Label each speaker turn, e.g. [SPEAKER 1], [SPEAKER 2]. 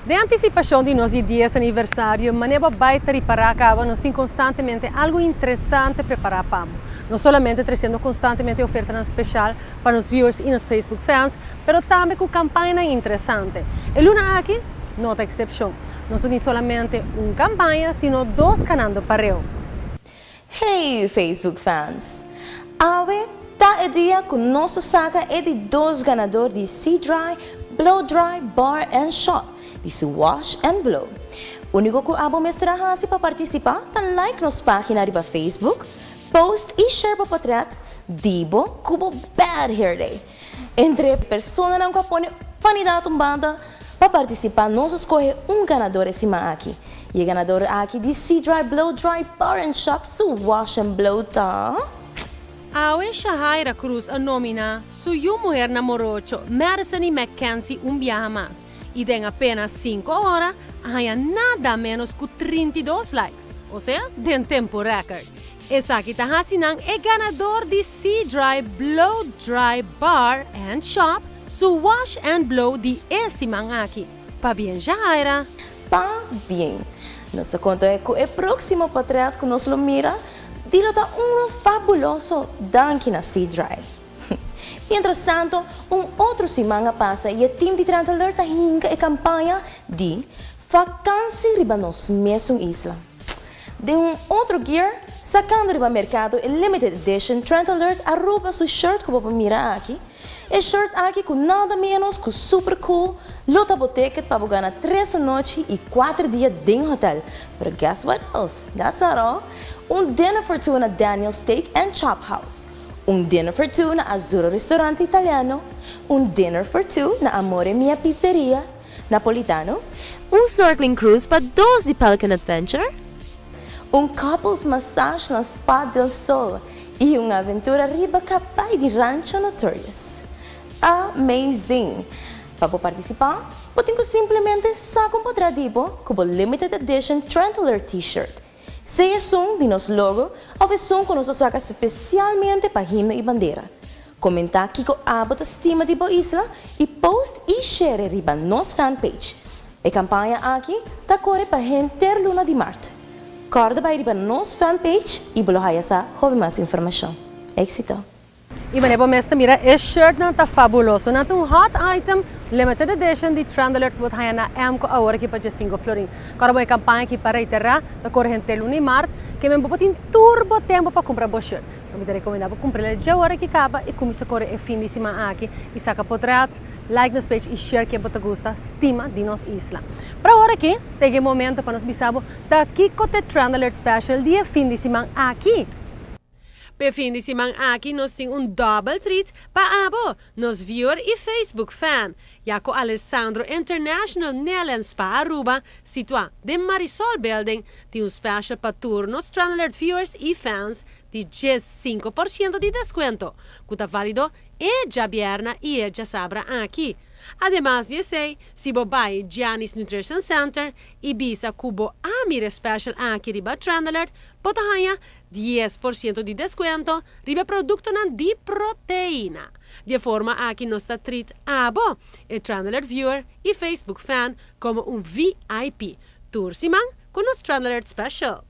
[SPEAKER 1] Den anticipacion di nos 10 aniversario, manera bo a bay ta ripara caba, nos tin constantemente algo interesante prepara pa bo. No solamente treciendo constantemente ofertanan special pa nos viewers y nos Facebook fans, pero tambe cu campañanan interesante. E luna aki no ta excepcion. Nos no tin solamente un campaña, sino dos canando pareu.
[SPEAKER 2] Hey Facebook fans! Awe ta e dia cu nos ta saca e di dos ganador di C-Dry Blow Dry Bar and Shop di su Wash and Blow. Unico cu abo mester a haci pa participa ta like nos pagina riba Facebook, post y share bo potret di bo cu bo bad hair day. Entre e personanan cu a pone vanidad un banda pa participa nos a scoge un ganador e siman aki. Y e ganador aki di C-Dry Blow Dry Bar and Shop su Wash and Blow ta.
[SPEAKER 1] Awe Shahaira Cruz a nomina su yu muher na morocho Madison y Mackenzie un biaha mas y den apenas cinco ora a haña nada menos cu 32 likes, osea den tempo record. Esaki ta haci nan e ganador di C-Dry Blow Dry Bar and Shop su Wash and Blow di e siman aki. Pabien Shahaira!
[SPEAKER 2] Pabien! Nos ta conta cu e proximo potret cu nos lo mira di lo ta uno fabuloso danki na C-Dry. Mientras tanto, un otro siman a pasa y e team di Trend Alert a hinca e campaña di Vakantie riba nos mesun isla. Den un otro gear, sacando riba mercado e limited edition Trend Alert Aruba su shirt cu bo por mira aki. E shirt aki cu nada menos cu super cool lo ta bo ticket pa bo gana tres anochi y cuater dia den hotel. Pero guess what else? That's not all. Un dinner for two na Daniel's Steak and Chop House. Un dinner for two na Azzurro Ristorante Italiano. Un dinner for two na Amore Mia Pizzeria Napolitano. Un snorkeling cruise pa dos di Pelican Adventure. Un couples massage na Spa del Sol y un aventura riba cabay di Rancho Notorious. Amazing! Pa bo participa, bo tin cu simplemente saca un potret di bo cu bo limited edition Trend Alert T-shirt, sea esun di nos logo of esun cu nos a saca specialmente pa Himno y Bandera. Comenta kico abo ta stima di bo isla y post y share riba nos fanpage. E campaña aki ta core pa henter luna di maart. Corda bay riba nos fanpage y bo lo haya sa hopi mas informacion. Exito!
[SPEAKER 1] Y manera bo mes ta mira e shirtnan ta fabuloso. Nan ta un hot item, limited edition di Trend Alert cu bo ta haya na Emco awor aki pa 15 florin. Corda bo e campaña aki pa reitera ta core henter luna di maart, ke men bo por tin tur bo tempo pa cumpra bo shirt. Mi ta recomenda bo cumpr'e dje ora ki caba y cuminsa core e fin di siman aki y saca potret, like nos page y share ken bo ta gusta stima di nos isla. Pero awor aki ta e momento pa nos bisa bo ta kico t'e Trend Alert Special di e fin di siman aki. P'e fin di siman aki nos tin un double treat pa abo, nos viewer y Facebook fan, ya cu Alessandro International Nail and Spa Aruba, situa den Marisol Building, tin un special pa tur nos Trend Alert viewers y fans di 15% di descuento, cu ta valido e diabierna y e diasabra aki. Ademas di esey, si bo bay Giannis Nutrition Center y bisa cu bo a mira special aki riba Trend Alert, bo ta haya 10% di descuento riba productonan di proteina. Di forma aki nos ta treat abo, e Trend Alert viewer y Facebook fan, como un VIP. Tur siman cu nos Trend Alert Special.